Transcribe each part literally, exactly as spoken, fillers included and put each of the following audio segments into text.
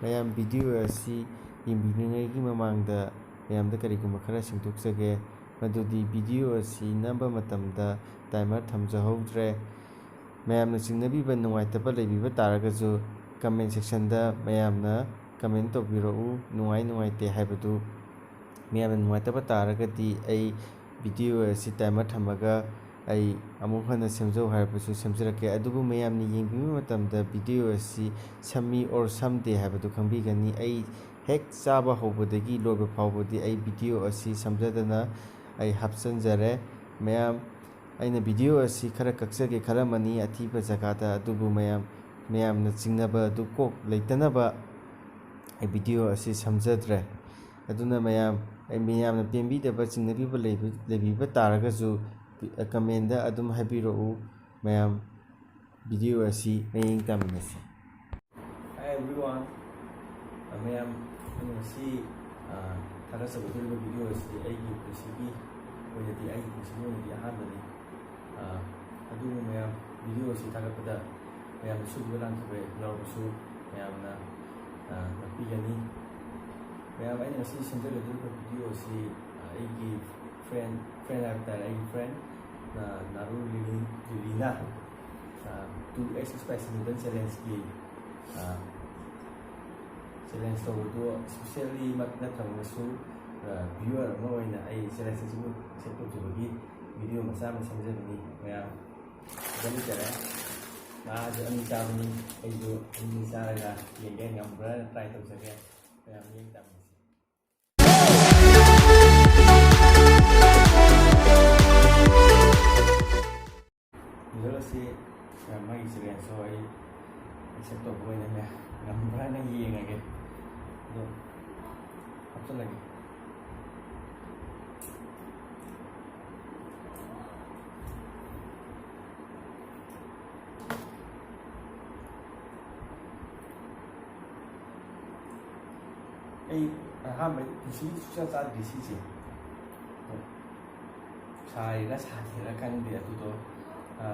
ꯃꯌꯥꯝ, ꯚꯤꯗꯤꯑꯣ ꯑꯁꯤ ꯌꯦꯡꯕꯤꯅꯤꯡꯉꯩꯒꯤ ꯃꯃꯥꯡꯗ ꯃꯌꯥꯝꯗ ꯀꯔꯤꯒꯨꯝꯕ ꯈꯔ ꯁꯤꯡꯗꯣꯛꯆꯒꯦ꯫ ꯃꯗꯨꯗꯤ ꯚꯤꯗꯤꯑꯣ ꯑꯁꯤ ꯅꯝꯕ ꯃꯇꯝꯗ ꯇꯥꯏꯃꯔ ꯊꯝꯖꯍꯧꯗ꯭ꯔꯦ꯫ ꯃꯌꯥꯝꯅ ꯆꯤꯡꯅꯕꯤꯕ, ꯅꯨꯡꯉꯥꯏꯇꯕ ꯂꯩꯕꯤꯕ ꯇꯥꯔꯒꯁꯨ, ꯀꯃꯦꯟ ꯁꯦꯛꯁꯟꯗ ꯃꯌꯥꯝꯅ ꯀꯃꯦꯟ ꯇꯧꯕꯤꯔꯛꯎ, ꯅꯨꯡꯉꯥꯏ ꯅꯨꯡꯉꯥꯏꯇꯦ ꯍꯥꯏꯕꯗꯨ꯫ ꯃꯌꯥꯝꯅ ꯅꯨꯡꯉꯥꯏꯇꯕ ꯇꯥꯔꯒꯗꯤ, ꯑꯩ ꯚꯤꯗꯤꯑꯣ ꯑꯁꯤ ꯇꯥꯏꯃꯔ ꯊꯝꯃꯒ ꯑꯩ ꯑꯃꯨꯛ ꯍꯟꯅ ꯁꯦꯝꯖꯧ ꯍꯥꯏꯔꯕꯁꯨ ꯁꯦꯝꯖꯔꯛꯀꯦ꯫ ꯑꯗꯨꯕꯨ ꯃꯌꯥꯝꯅ ꯌꯦꯡꯕꯤꯕ ꯃꯇꯝꯗ ꯚꯤꯗꯤꯑꯣ ꯑꯁꯤ ꯁꯝꯃꯤ or ꯁꯝꯗꯦ ꯍꯥꯏꯕꯗꯨ ꯈꯪꯕꯤꯒꯅꯤ꯫ ꯑꯩ ꯍꯦꯛ ꯆꯥꯕ ꯍꯧꯕꯗꯒꯤ ꯂꯣꯏꯕ ꯐꯥꯎꯕꯗꯤ ꯑꯩ ꯚꯤꯗꯤꯑꯣ ꯑꯁꯤ ꯁꯝꯖꯗꯅ ꯑꯩ ꯍꯥꯞꯆꯤꯟꯖꯔꯦ꯫ ꯃꯌꯥꯝ, ꯑꯩꯅ ꯚꯤꯗꯤꯑꯣ ꯑꯁꯤ ꯈꯔ ꯀꯛꯆꯒꯦ ꯈꯜꯂꯝꯃꯅꯤ ꯑꯊꯤꯕ ꯖꯒꯥꯗ, ꯑꯗꯨꯕꯨ ꯃꯌꯥꯝ, ꯃꯌꯥꯝꯅ ꯆꯤꯡꯅꯕ ꯑꯗꯨ ꯀꯣꯛ ꯂꯩꯇꯅꯕ ꯑꯩ ꯚꯤꯗꯤꯑꯣ ꯑꯁꯤ ꯁꯝꯖꯗ꯭ꯔꯦ꯫ ꯑꯗꯨꯅ ꯃꯌꯥꯝ, ꯑꯩ ꯃꯌꯥꯝꯅ ꯄꯦꯟꯕꯤꯗꯕ, ꯆꯤꯡꯅꯕꯤꯕ ꯂꯩꯕ, ꯂꯩꯕꯤꯕ ꯇꯥꯔꯒꯁꯨ, ꯀꯃꯦꯟꯗ ꯑꯗꯨꯝ ꯍꯥꯏꯕꯤꯔꯛꯎ꯫ ꯃꯌꯥꯝ, ꯚꯤꯗꯤꯑꯣ ꯑꯁꯤ ꯃꯌꯦꯡ ꯇꯥꯃꯤꯟꯅꯁꯤ꯫ Hi everyone. ꯑ, ꯃꯌꯥꯝ, ꯑꯩꯅ ꯉꯁꯤ, ꯑ, ꯊꯥꯒꯠꯆꯒꯗꯧꯔꯤꯕ ꯚꯤꯗꯤꯑꯣ ꯑꯁꯤ ꯑꯩꯒꯤ ꯄꯨꯟꯁꯤꯒꯤ ꯑꯣꯏꯅꯗꯤ, ꯑꯩꯒꯤ ꯄꯨꯟꯁꯤꯒꯤ ꯑꯣꯏꯅꯗꯤ ꯑꯍꯥꯟꯕꯅꯤ꯫ ꯑ, ꯑꯗꯨꯕꯨ ꯃꯌꯥꯝ, ꯚꯤꯗꯤꯑꯣ ꯑꯁꯤ ꯊꯥꯒꯠꯄꯗ ꯃꯌꯥꯝꯅ ꯁꯣꯏꯈꯤꯕ ꯂꯥꯟꯈꯤꯕ ꯌꯥꯎꯔꯕꯁꯨ ꯃꯌꯥꯝꯅ, ꯑ, ꯉꯥꯛꯄꯤꯒꯅꯤ꯫ ꯃꯌꯥꯝ, ꯑꯩꯅ ꯉꯁꯤ ꯁꯦꯝꯖꯒꯗꯧꯔꯤꯕ ꯚꯤꯗꯤꯑꯣ ꯑꯁꯤ, ꯑ, ꯑꯩꯒꯤ friend, friend ꯍꯥꯏꯕ ꯇꯥꯔꯦ, ꯑꯩꯒꯤ friend, ꯑ, ꯅꯥꯔꯨ ꯂꯤꯂꯤ-, ꯂꯤꯂꯤꯅ, ꯑ, two X Spicy Noodle Challenge-ꯀꯤ, ꯑ, challenge ꯇꯧꯕꯗꯨ specially-ꯃꯛ ꯅꯠꯇ꯭ꯔꯃꯛꯁꯨ, ꯑ, viewer ꯑꯃ ꯑꯣꯏꯅ ꯑꯩ challenge ꯑꯁꯤꯕꯨ accept ꯇꯧꯖꯕꯒꯤ ꯚꯤꯗꯤꯑꯣ ꯃꯆꯥ ꯑꯃ ꯁꯦꯝꯖꯕꯅꯤ꯫ ꯃꯌꯥꯝ, ꯊꯥꯒꯠꯆꯔꯤ꯫ ꯃꯥꯁꯨ ꯑꯅꯤ ꯆꯥꯕꯅꯤ, ꯑꯩꯁꯨ ꯑꯅꯤ ꯆꯥꯔꯒ ꯌꯦꯡꯒꯦ, ꯉꯝꯕ꯭ꯔꯥ try ꯇꯧꯖꯒꯦ꯫ ꯃꯌꯥꯝ ꯌꯦꯡ ꯇꯥꯃꯤꯟꯅꯁꯤ꯫ Noodle ꯑꯁꯤ, ꯑ, ꯃꯥꯒꯤ challenge-ꯇꯣ ꯑꯩ accept ꯇꯧꯕ ꯑꯣꯏꯅ ꯃꯌꯥꯝ ꯉꯝꯕ꯭ꯔꯥꯅ ꯌꯦꯡꯉꯒꯦ꯫ ꯑꯗꯣ ꯍꯥꯞꯆꯤꯜꯂꯒꯦ꯫ ꯑꯩ ꯑꯍꯥꯟꯕ ꯄꯨꯟꯁꯤꯒꯤ ꯁꯨꯡꯆꯥ ꯆꯥꯗ꯭ꯔꯤ ꯁꯤꯁꯦ꯫ ꯑꯗꯣ ꯁꯥꯔꯤꯔꯥ ꯁꯥꯗ꯭ꯔꯤꯔꯥ ꯈꯪꯗꯦ, ꯑꯗꯨꯗꯣ, ꯑ,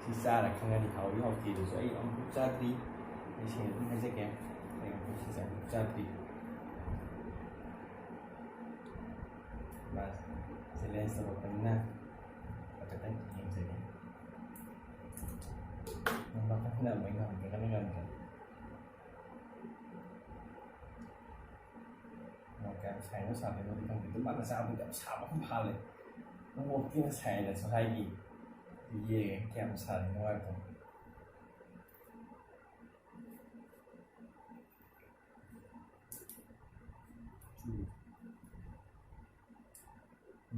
ꯁꯤ ꯆꯥꯔ ꯈꯪꯉꯅꯤ ꯍꯥꯎꯏ ꯍꯥꯎꯇꯦꯗꯨꯁꯨ꯫ ꯑꯩ ꯑꯃꯨꯛꯐꯥꯎ ꯆꯥꯗ꯭ꯔꯤ, ꯑꯩ ꯁꯦꯡꯅ ꯑꯗꯨꯝ ꯍꯥꯏꯖꯒꯦ꯫ ꯆꯥꯗ꯭ꯔꯤ꯫ ꯃꯥ ꯆꯦꯂꯦꯟꯖ ꯇꯧꯔꯛꯄꯅꯤꯅ ꯍꯥꯏꯐꯦꯠꯇꯪ ꯌꯦꯡꯖꯒꯦ꯫ ꯅꯪ ꯃꯈꯜ ꯍꯦꯟꯅ ꯑꯃꯨꯛ ꯉꯝꯗ꯭ꯔꯒꯅ ꯉꯝꯗ꯭ꯔꯦ꯫ ꯃꯥ ꯀꯌꯥꯝ ꯁꯥꯏꯅꯣ ꯁꯥꯗꯣꯏꯅꯣꯗꯤ ꯈꯪꯗꯦ꯫ ꯑꯗꯨꯝ ꯃꯥꯅ ꯆꯥꯕꯗꯤ ꯌꯥꯝ ꯁꯥꯕ ꯑꯃ ꯍꯥꯜꯂꯦ꯫ ꯅꯪ ꯑꯣꯛꯇꯤꯅ ꯁꯥꯏꯅꯁꯨ ꯍꯥꯏꯈꯤ꯫ ꯌꯦꯡꯉꯦ ꯀꯌꯥꯝ ꯁꯥꯔꯤꯅꯣ ꯍꯥꯏꯕꯗꯣ꯫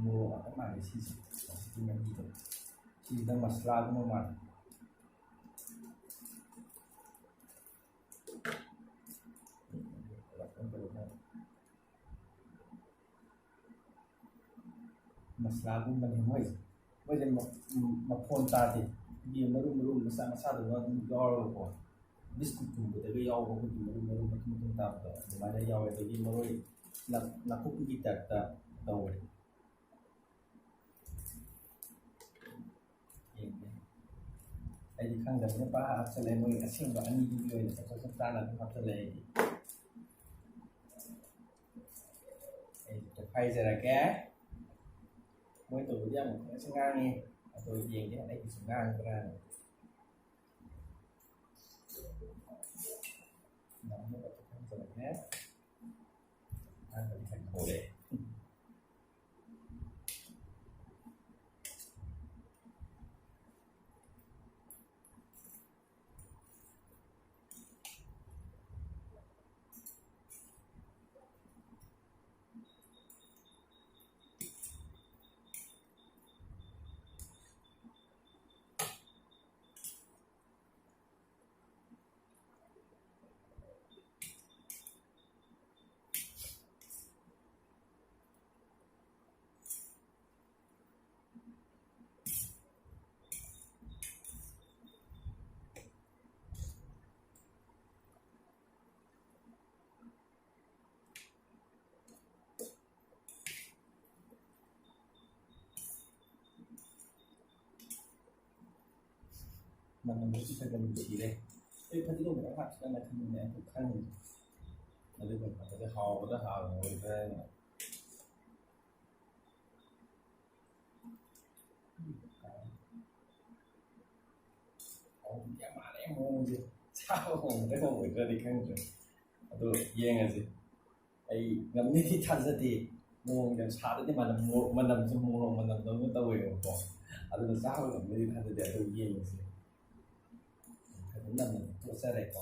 ꯃꯣꯔꯣꯛ ꯉꯥꯛꯇ ꯃꯥꯜꯂꯦ ꯁꯤꯁꯦ꯫ ꯍꯧꯖꯤꯛꯀꯤ ꯃꯍꯤꯗꯣ꯫ ꯁꯤꯁꯤꯅ ꯃꯁꯂꯥꯒꯨꯝꯕ ꯃꯥꯜꯂꯦ꯫ ꯃꯁꯂꯥꯒꯨꯝꯕꯅꯦ ꯃꯣꯏꯁꯦ꯫ ꯃꯣꯏꯁꯦ ꯃ-, ꯃꯐꯣꯟ ꯇꯥꯗꯦ꯫ ꯑꯩꯈꯣꯏꯒꯤ ꯃꯔꯨ ꯃꯔꯨ ꯃꯆꯥ ꯃꯆꯥꯗꯨꯅ ꯑꯗꯨꯝ ꯌꯥꯎꯔꯒꯀꯣ꯫ ꯕꯤꯁꯀꯨꯠꯀꯨꯝꯕꯗꯒ ꯌꯥꯎꯕ ꯑꯩꯈꯣꯏꯒꯤ ꯃꯔꯨ ꯃꯔꯨ ꯃꯇꯨꯝ ꯃꯇꯨꯝ ꯇꯥꯕꯗꯣ ꯑꯗꯨꯃꯥꯏꯅ ꯌꯥꯎꯋꯦ꯫ ꯑꯗꯒꯤ ꯃꯔꯣꯏ ꯅꯥ-, ꯅꯥꯀꯨꯞꯄꯤꯒꯤ ꯇꯥꯏꯞꯇ ꯇꯧꯋꯦ꯫ ꯌꯦꯡꯒꯦ꯫ ꯑꯩꯗꯤ ꯈꯪꯗꯕꯅꯤꯅ ꯄꯥ ꯍꯥꯞꯆꯜꯂꯦ꯫ ꯃꯣꯏ ꯑꯁꯦꯡꯕ ꯑꯅꯤꯗꯨꯒꯤ ꯑꯣꯏꯅ ꯆꯞ ꯆꯞ ꯆꯞ ꯆꯥꯅ ꯑꯗꯨꯝ ꯍꯥꯞꯆꯜꯂꯦ ꯑꯩꯗꯤ꯫ ꯑꯩ ꯇꯣꯈꯥꯏꯖꯔꯒꯦ꯫ ꯃꯣꯏ ꯇꯧꯕꯗꯤ ꯌꯥꯝ ꯐꯖꯅꯁꯨ ꯉꯥꯡꯉꯤ꯫ ꯑꯗꯣ ꯌꯦꯡꯒꯦ ꯑꯩꯒꯤꯁꯨ ꯉꯥꯡꯕ꯭ꯔꯥꯅ꯫ ꯉꯥꯡꯕ ꯈꯛꯇ ꯈꯪꯖꯔꯒꯦ꯫ ꯉꯥꯡꯕꯗꯤ ꯈꯪꯍꯧꯔꯦ꯫ ꯃꯅꯝꯁꯨ ꯈꯔ ꯅꯨꯡꯁꯤꯔꯦ꯫ ꯑꯩ ꯐꯗꯤꯒꯣꯝ ꯈꯤꯇꯪ ꯍꯥꯞꯁꯤꯔꯅ ꯈꯟꯕꯅꯦ, ꯑꯗꯨ ꯈꯪꯗꯦ꯫ ꯑꯗꯨꯒ ꯐꯖꯅ ꯍꯥꯎꯕꯗ ꯍꯥꯎꯔꯣꯏꯗ꯭ꯔꯥ ꯍꯥꯏꯅ꯫ ꯍꯥꯎꯗꯤ ꯌꯥꯝ ꯃꯥꯜꯂꯦ ꯃꯑꯣꯡꯁꯦ꯫ ꯆꯥꯕ ꯍꯣꯡꯒꯗ꯭ꯔꯥ ꯍꯣꯡꯉꯣꯏꯗ꯭ꯔꯗꯤ ꯈꯪꯗ꯭ꯔꯦ꯫ ꯑꯗꯣ ꯌꯦꯡꯉꯁꯤ꯫ ꯑꯩ ꯉꯝꯅꯤꯗꯤ ꯊꯥꯖꯗꯦ꯫ ꯃꯑꯣꯡ ꯌꯥꯝ ꯁꯥꯗꯗꯤ ꯃꯅꯝ, ꯃꯣꯔꯣꯛ ꯃꯅꯝꯁꯨ ꯃꯣꯔꯣꯛ ꯃꯅꯝꯗꯧꯅ ꯇꯧꯋꯦꯕꯀꯣ꯫ ꯑꯗꯨꯅ ꯆꯥꯕ ꯉꯝꯅꯤꯗꯤ ꯊꯥꯖꯗꯦ꯫ ꯑꯗꯨ ꯌꯦꯡꯉꯁꯤ꯫ ꯐꯖꯅ ꯅꯝꯅ ꯇꯣꯠꯆꯔꯦꯀꯣ꯫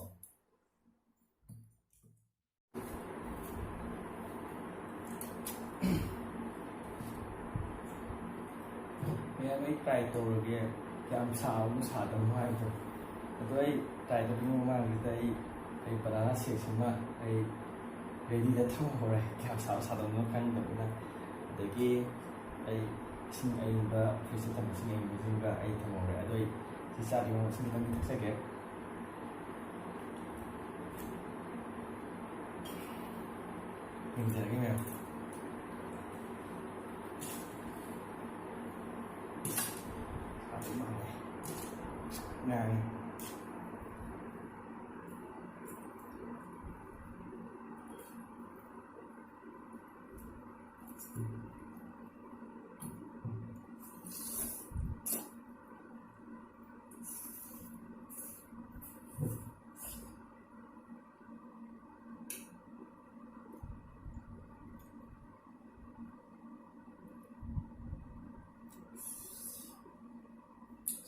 ꯃꯌꯥꯝ, ꯑꯩ ꯇ꯭ꯔꯥꯏ ꯇꯧꯔꯒꯦ, ꯀꯌꯥꯝ ꯁꯥꯕꯅꯣ ꯁꯥꯗꯕꯅꯣ ꯍꯥꯏꯕꯗꯣ꯫ ꯑꯗꯣ ꯑꯩ ꯇ꯭ꯔꯥꯏ ꯇꯧꯗ꯭ꯔꯤꯉꯩ ꯃꯃꯥꯡꯁꯤꯗ ꯑꯩ, ꯑꯩ ꯕꯅꯥꯅꯥ ꯁꯦꯛꯁ ꯑꯃ ꯑꯩ ꯔꯦꯗꯤꯗ ꯊꯝꯍꯧꯔꯦ, ꯀꯌꯥꯝ ꯁꯥꯕ ꯁꯥꯗꯕꯅꯣ ꯈꯪꯗꯕꯅꯤꯅ꯫ ꯑꯗꯒꯤ ꯑꯩ ꯏꯁꯤꯡ ꯑꯏꯪꯕ, ꯐ꯭ꯔꯤꯖꯇ ꯊꯝꯕ ꯏꯁꯤꯡ ꯑꯏꯪꯕꯁꯤꯡꯒ ꯑꯩ ꯊꯝꯍꯧꯔꯦ꯫ ꯑꯗꯣ ꯑꯩ ꯁꯤ ꯆꯥꯗ꯭ꯔꯤꯉꯩ ꯃꯃꯥꯡ ꯏꯁꯤꯡ ꯈꯤꯇꯪ ꯊꯛꯆꯒꯦ꯫ ꯌꯦꯡꯖꯔꯒꯦ ꯃꯌꯥꯝ꯫ ꯁꯥꯗꯧ ꯃꯥꯜꯂꯦ꯫ ꯉꯥꯡꯉꯦ꯫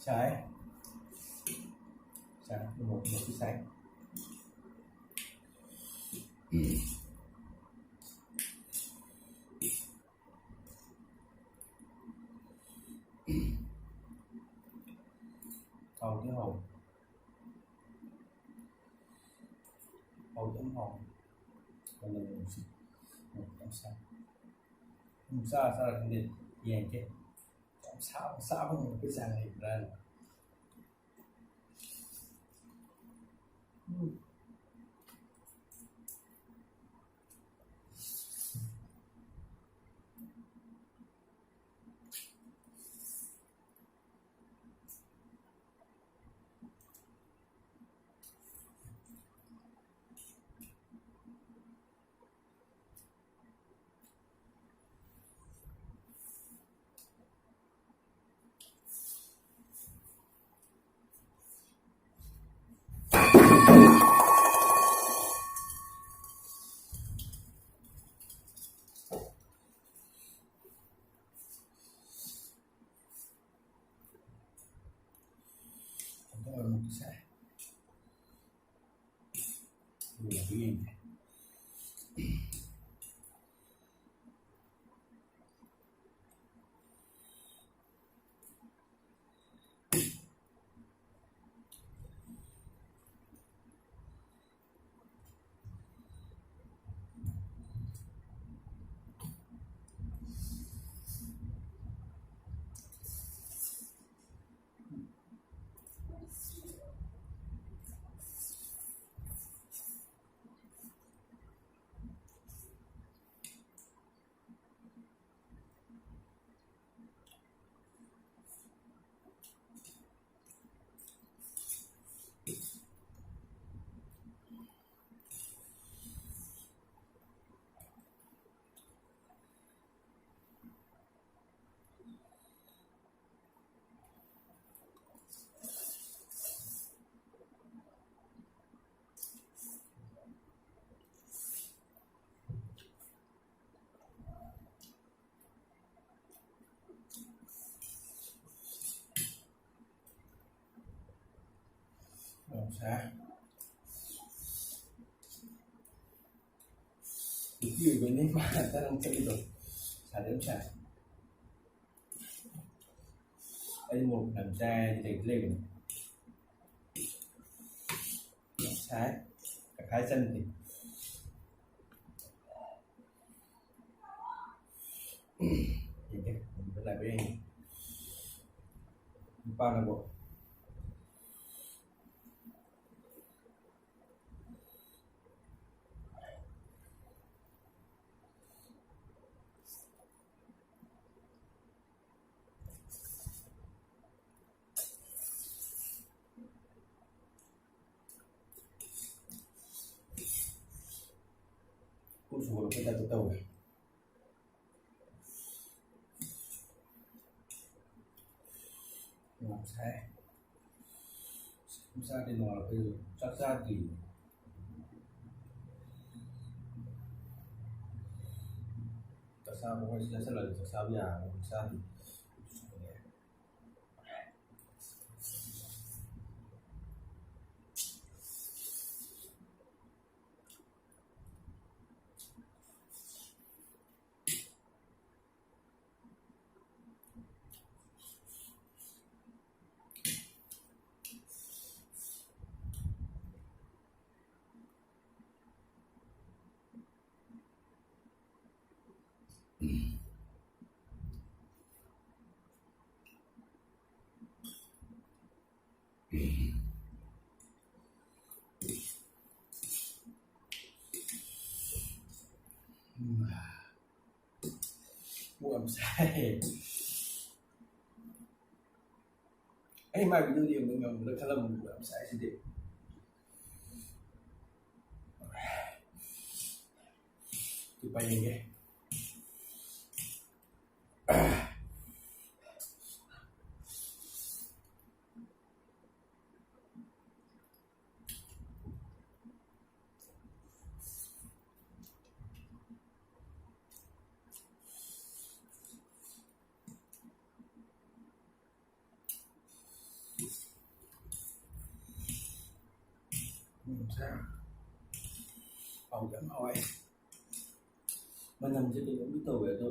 ꯁꯥꯏ꯫ ꯁꯥꯏ꯫ ꯃꯣꯔꯣꯛ, ꯃꯣꯔꯣꯛꯁꯨ ꯁꯥꯏ꯫ ꯍꯥꯎꯗꯤ ꯍꯥꯎꯋꯦ꯫ ꯍꯥꯎꯗꯤ ꯌꯥꯝ ꯍꯥꯎꯋꯦ꯫ ꯃꯅꯝ ꯅꯨꯡꯁꯤ꯫ ꯃꯣꯔꯣꯛ ꯌꯥꯝ ꯁꯥꯏ꯫ ꯑꯗꯨꯝ ꯆꯥꯔ ꯆꯥꯔ ꯈꯪꯗꯦ꯫ ꯌꯦꯡꯉꯛꯀꯦ꯫ ꯌꯥꯝ ꯁꯥꯕ ꯆꯥꯕ ꯉꯝꯕꯒꯤ ꯆꯥꯡ ꯂꯩꯕ꯭ꯔꯥꯅ꯫ ꯎꯝ꯫ ꯑꯗꯨꯒꯤ ꯃꯇꯨꯡ ꯏꯟꯅ꯫ ꯌꯥꯝ ꯁꯥꯏ꯫ ꯅꯨꯄꯤ ꯑꯣꯏꯕꯩꯅꯦ ꯃꯥ ꯇꯔꯪ ꯆꯠꯂꯤꯗꯣ꯫ ꯁꯥꯗꯤ ꯌꯥꯝ ꯁꯥꯏ꯫ ꯑꯩ ꯃꯣꯔꯣꯛ ꯌꯥꯝ ꯆꯥꯏ ꯍꯥꯏꯗꯤ ꯂꯩꯗꯤ ꯂꯩꯕꯅꯦ꯫ ꯌꯥꯝ ꯁꯥꯏ꯫ ꯇꯪꯈꯥꯏ ꯆꯟꯗꯦ꯫ ꯌꯦꯡꯒꯦ, ꯂꯥꯏꯕ꯭ꯔꯦꯔꯤ ꯌꯦꯡꯒꯦ꯫ ꯅꯨꯄꯥꯅꯕꯨ꯫ ꯀꯣꯛ ꯁꯨꯒꯠꯂꯛꯄꯩ ꯇꯥꯏꯞꯇ ꯇꯧꯋꯦ꯫ ꯌꯥꯝ ꯁꯥꯏ꯫ ꯆꯥꯛ ꯆꯥꯗ꯭ꯔꯤ, ꯅꯣꯡꯉꯥꯜꯂꯛꯄꯩ ꯆꯥꯛ ꯆꯥꯗ꯭ꯔꯤ꯫ ꯆꯥꯛ ꯆꯥꯕ ꯍꯣꯏ ꯁꯤꯗ ꯆꯠꯂꯒ ꯆꯥꯛ ꯆꯥꯕ ꯌꯥꯔꯅꯤ, ꯆꯥꯗ꯭ꯔꯤ꯫ ꯎꯝ꯫ ꯀꯣꯛ ꯌꯥꯝ ꯁꯥꯏ꯫ ꯑꯩ ꯃꯥꯏ video ꯌꯦꯡꯕ ꯉꯝꯒꯗ꯭ꯔꯥ ꯈꯜꯂꯝꯕꯅꯦ, ꯀꯣꯛ ꯌꯥꯝ ꯁꯥꯏ ꯁꯤꯗꯤ꯫ ꯁꯤ ꯄꯥꯏ ꯌꯦꯡꯒꯦ꯫ ꯎꯝ, ꯁꯥ꯫ ꯍꯥꯎꯗꯤ ꯌꯥꯝ ꯍꯥꯎꯋꯦ꯫ ꯃꯅꯝꯁꯦ ꯀꯩꯅꯣꯝꯗꯤ ꯇꯧꯋꯦ, ꯑꯗꯣ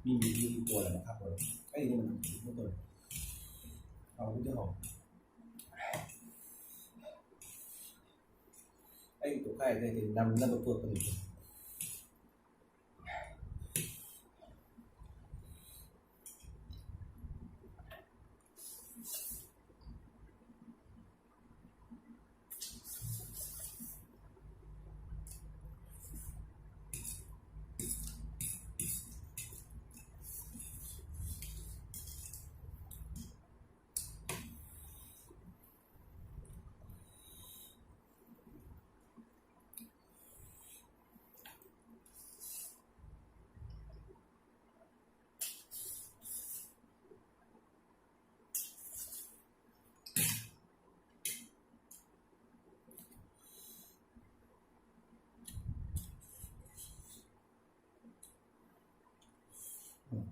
ꯃꯤ ꯃꯤꯒꯤ ꯀꯣꯟꯅ ꯃꯈꯥ ꯄꯣꯜꯂꯦ꯫ ꯑꯩꯗꯤ ꯃꯅꯝ ꯀꯩꯅꯣꯝ ꯇꯧꯋꯦ꯫ ꯍꯥꯎꯕꯨꯗꯤ ꯍꯥꯎꯋꯦ꯫ ꯑꯩ ꯇꯣꯈꯥꯏꯗ꯭ꯔꯦ, ꯅꯝꯅꯕ ꯇꯣꯠꯄꯅꯤ꯫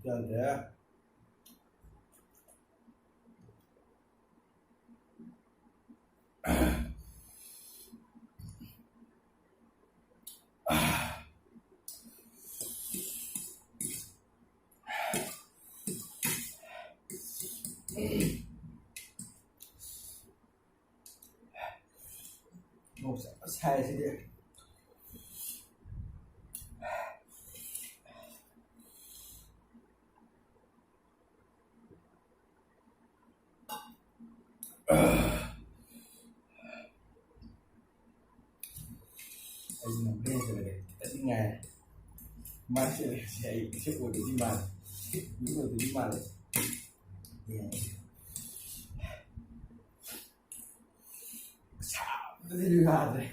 ꯌꯥꯗ꯭ꯔꯦ꯫ ꯃꯣꯔꯣꯛꯁꯦ ꯌꯥꯝ ꯁꯥꯏ ꯁꯤꯗꯤ꯫ ꯑꯩꯁꯤꯅ ꯕ꯭ꯔꯦꯟꯁꯤꯗ ꯂꯩ꯫ ꯁꯤ ꯉꯥꯏꯔꯦ꯫ ꯃꯥꯁꯦ ꯁꯤ ꯑꯩ ꯁꯤ ꯑꯣꯏꯗꯣꯏꯗꯤ ꯃꯥꯜꯂꯦ꯫ ꯁꯤ ꯑꯣꯏꯗꯣꯏꯗꯤ ꯃꯥꯜꯂꯦ꯫ ꯌꯦꯡꯉꯁꯤ꯫ ꯁꯥꯕꯗꯗꯤ ꯌꯥꯗ꯭ꯔꯦ꯫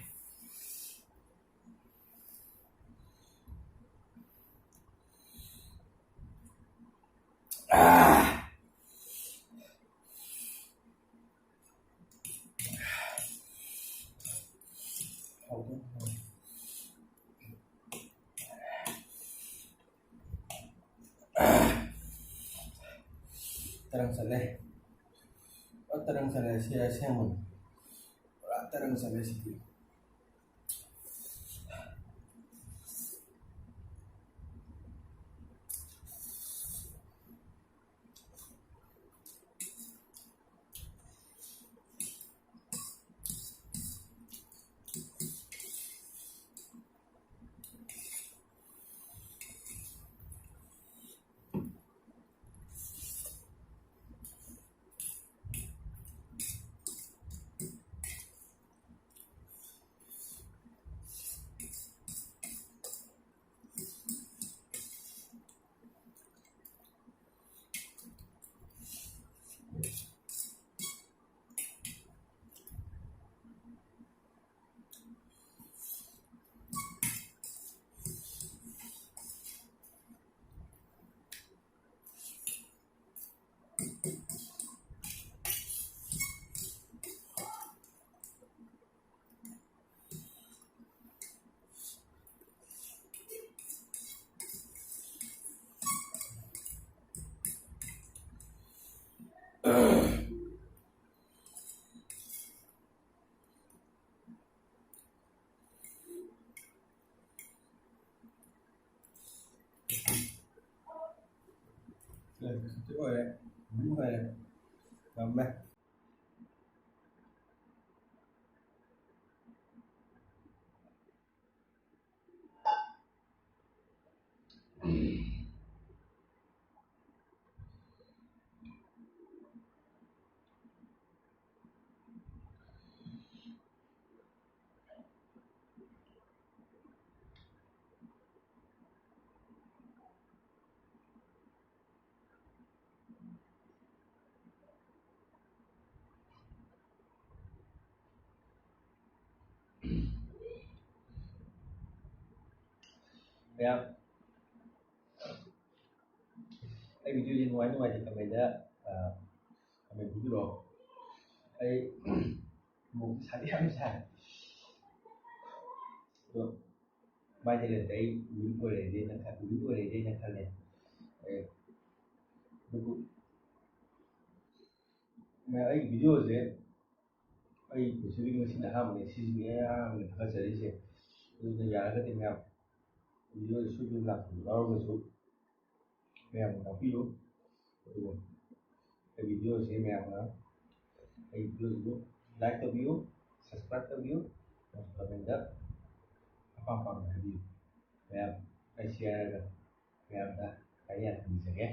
ꯑꯥ! ꯇꯔꯪ ꯆꯠꯂꯦ꯫ ꯄꯨꯔꯥ ꯇꯔꯪ ꯆꯠꯂꯦ꯫ ꯁꯤ ꯑꯁꯦꯡꯕꯅꯤ꯫ ꯄꯨꯔꯥ ꯇꯔꯪ ꯆꯠꯂꯦ ꯁꯤꯗꯤ꯫ ꯂꯣꯏꯔꯦ꯫ ꯎꯝ, ꯂꯣꯏꯔꯦ꯫ ꯊꯝꯃꯦ꯫ ꯃꯌꯥꯝ, ꯑꯩ ꯚꯤꯗꯤꯑꯣꯁꯦ ꯅꯨꯡꯉꯥꯏ ꯅꯨꯡꯉꯥꯏꯇꯦ ꯀꯃꯦꯟꯗ ꯀꯃꯦꯟ ꯄꯤꯕꯤꯔꯛꯑꯣ꯫ ꯑꯩ ꯃꯣꯛꯇꯤ ꯁꯥꯗꯤ ꯌꯥꯝ ꯁꯥꯏ꯫ ꯑꯗꯣ ꯃꯥꯏꯗ ꯂꯩꯔꯗꯤ ꯑꯩ ꯋꯤꯟ ꯑꯣꯏꯔꯦꯗꯦꯅ ꯈ- ꯋꯤꯟ ꯑꯣꯏꯔꯦꯗꯦꯅ ꯈꯜꯂꯦ꯫ ꯑꯩ ꯑꯗꯨꯕꯨ ꯃꯌꯥꯝ, ꯑꯩ ꯚꯤꯗꯤꯑꯣꯁꯦ ꯑꯩ ꯄꯨꯟꯁꯤꯒꯤ ꯉꯁꯤꯅ ꯑꯍꯥꯟꯕꯅꯦ, ꯁꯤꯁꯤꯅꯦ ꯑꯩ ꯑꯍꯥꯟꯕꯅꯦ ꯊꯥꯒꯠꯆꯔꯤꯁꯦ꯫ ꯑꯗꯨꯅ ꯌꯥꯔꯒꯗꯤ ꯃꯌꯥꯝ ꯚꯤꯗꯤꯑꯣ ꯁꯨ ꯌꯨꯝ ꯂꯥꯛꯄꯗ ꯌꯥꯎꯔꯒꯁꯨ ꯃꯌꯥꯝꯅ ꯇꯥꯛꯄꯤꯌꯨ꯫ ꯑꯗꯨꯒ ꯑꯩ ꯚꯤꯗꯤꯑꯣꯁꯦ ꯃꯌꯥꯝꯅ, ꯑꯩ ꯚꯤꯗꯤꯑꯣꯁꯤꯕꯨ ꯂꯥꯏꯛ ꯇꯧꯕꯤꯌꯨ, ꯁꯕꯁꯀ꯭ꯔꯥꯏꯕ ꯇꯧꯕꯤꯌꯨ, ꯀꯃꯦꯟꯗ ꯑꯄꯥꯝ ꯑꯄꯥꯝꯕ ꯍꯥꯏꯕꯤꯌꯨ꯫ ꯃꯌꯥꯝ, ꯑꯩ ꯁꯤ ꯍꯥꯏꯔꯒ ꯃꯌꯥꯝꯗ ꯀꯥꯏꯌꯥ ꯊꯝꯖꯒꯦ꯫